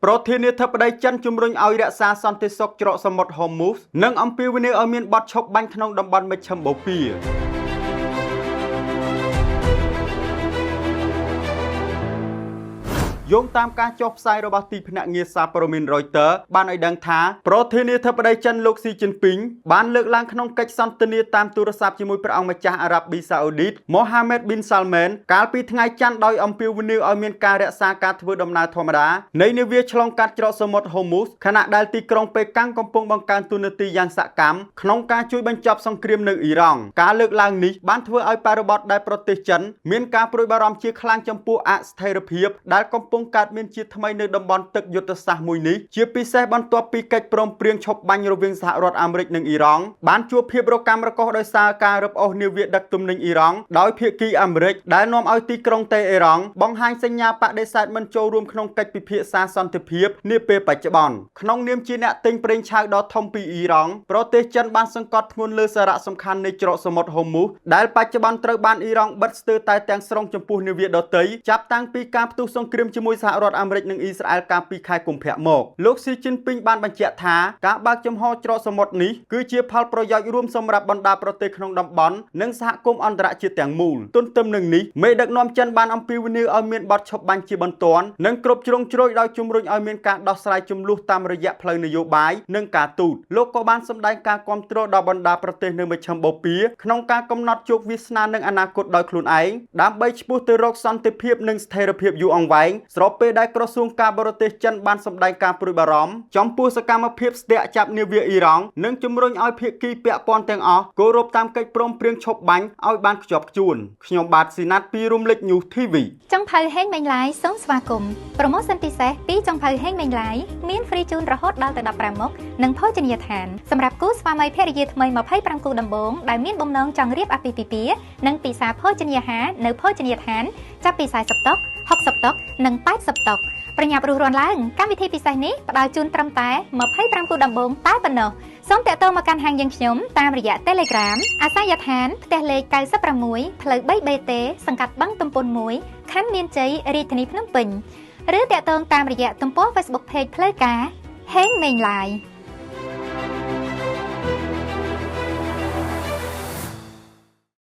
ប្រធានាធិបតីចិនជំរុញឲ្យរក្សាសន្តិសុខច្រកសមុទ្រហូមូសនិងអំពាវនាវឲ្យមានបទឈប់បាញ់ក្នុងតំបន់មជ្ឈិមបូព៌ាយោងតាមការចុះផ្សាយរបស់ទីភ្នាក់ងារសារព័ត៌មាន Reuters បានឲ្យដឹងថាប្រធានាធិបតីចិនលោកស៊ីជីនពីងបានលើកឡើងក្នុងកិច្ចសន្ទនាតាមទូរស័ព្ទជាមួយព្រះអង្គម្ចាស់អារ៉ាប៊ីសាអូឌីតម៉ូហាម៉េតប៊ីនសាល់មែនកាលពីថ្ងៃច័ន្ទដោយអំពាវនាវឲ្យមានការរក្សាការធ្វើដំណើរធម្មតានៃនាវាឆ្លងកាត់ច្រកសមុទ្រហូមូសខណៈដែលទីក្រុងប៉េកាំងកំពុងបង្កើនតួនាទីយ៉ាងសកម្មក្នុងការជួយបញ្ចប់សង្គ្រាមនៅអ៊ីរ៉ង់ការលើកឡើងនេះបានធ្វើឲ្យបរិបទដែលប្រទេសចិនមានការព្រួយបារម្ភជាខ្លាំងចំពោះអស្ថិរភាពដែលកំពុងកើតមានជាថ្មីនៅតំបន់ទឹកយុទ្ធសាស្ត្រមួយនេះជាពិសេសបន្ទាប់ពីកិច្ចព្រមព្រៀងឈប់បាញ់រវាងសហរដ្ឋអាមេរិកនិងអ៊ីរ៉ង់បានជួបភាពរកាំរកូសដោយសារការរឹបអូសនាវាដឹកទំនិញអ៊ីរ៉ង់ដោយភាគីអាមេរិកដែលនាំឲ្យទីក្រុងតេអេរ៉ង់បង្ហាញសញ្ញាបដិសេធមិនចូលរួមក្នុងកិច្ចពិភាក្សាសន្តិភាពនាពេលបច្ចុប្បន្នក្នុងនាមជាអ្នកទិញប្រេងឆៅដ៏ធំពីអ៊ីរ៉ង់ប្រទេសចិនបានសង្កត់ធ្ងន់លើសារៈសំខាន់នៃច្រកសមុទ្រហូមូសដែលបច្ចុប្បន្នត្រូវបានអ៊ីរ៉ង់បិទស្ទើរតែទាំងស្រុងចំពោះនាវាដទៃចាប់តាំងពីការផ្ទុះសង្គ្រាមជាមួយសហរដ្ឋអាមេរិកនិងអ៊ីស្រាអែលកាលពីខែកុម្ភៈមកលោកស៊ីជីនពីងបានបញ្ជាក់ថាការបើកចំហច្រកសមុទ្រនេះគឺជាផលប្រយោជន៍រួមសម្រាប់បណ្ដាប្រទេសក្នុងតំបន់និងសហគមន៍អន្តរជាតិទាំងមូលទន្ទឹមនឹងនេះមេដឹកនាំចិនបានអំពាវនាវឲ្យមានបទឈប់បាញ់ជាបន្ទាន់និងគ្រប់ជ្រុងជ្រោយដោយជំរុញឲ្យមានការដោះស្រាយជម្លោះតាមរយៈផ្លូវនយោបាយនិងការទូតលោកក៏បានសម្ដែងការគាំទ្រដល់បណ្ដាប្រទេសនៅមជ្ឈិមបូព៌ាក្នុងការកំណត់ជោគវាសនានិងអនាគតដោយខ្លួនឯងដើម្បីឆ្ពោះទៅរកសន្តិភាពនិងស្ថិរភាពយូរអង្វែងស្របពេលដែលក្រសួងការបរទេសចិនបានសម្ដែងការព្រួយបារម្ភចំពោះសកម្មភាពស្ទាក់ចាប់នាវាអ៊ីរ៉ង់និងជំរុញឲ្យភាគីពាក់ព័ន្ធទាំងអស់គោរពតាមកិច្ចព្រមព្រៀងឈប់បាញ់ឲ្យបានខ្ជាប់ខ្ជួនខ្ញុំបាទស៊ីណាត់ពីរំលេច News TV ចុងភៅហេងមេងឡាយសូមស្វាគមន៍ promotion ពិសេសពីចុងភៅហេងមេងឡាយមាន free ជូនរហូតដល់ទៅ15មុខនិងភោជនីយដ្ឋានសម្រាប់គូស្វាមីភរិយាថ្មី25គូដំបូងដែលមានបំណងចង់រៀបអាពាហ៍ពិពាហ៍និងពិសាភោជនីយអាហារនៅភោជនីយដ្ឋានចាប់ពី40តុ60តុនិង80តុប្រញាប់រុះរាន់ឡើងកម្មវិធីពិសេសនេះផ្ដល់ជូនត្រឹមតែ25គូដំបូងតែប៉ុណ្ណោះសូមតាក់ទងមកកាន់ហាងយើងខ្ញុំតាមរយៈ Telegram អាសយដ្ឋានផ្ទះលេខ96ផ្លូវ 3BT សង្កាត់បឹងទំពុន1ខណ្ឌមានជ័យរាជធានីភ្នំពេញឬតាក់ទងតាមរយៈទំព័រ Facebook Page ផ្លូវការហេងមេងឡាយ។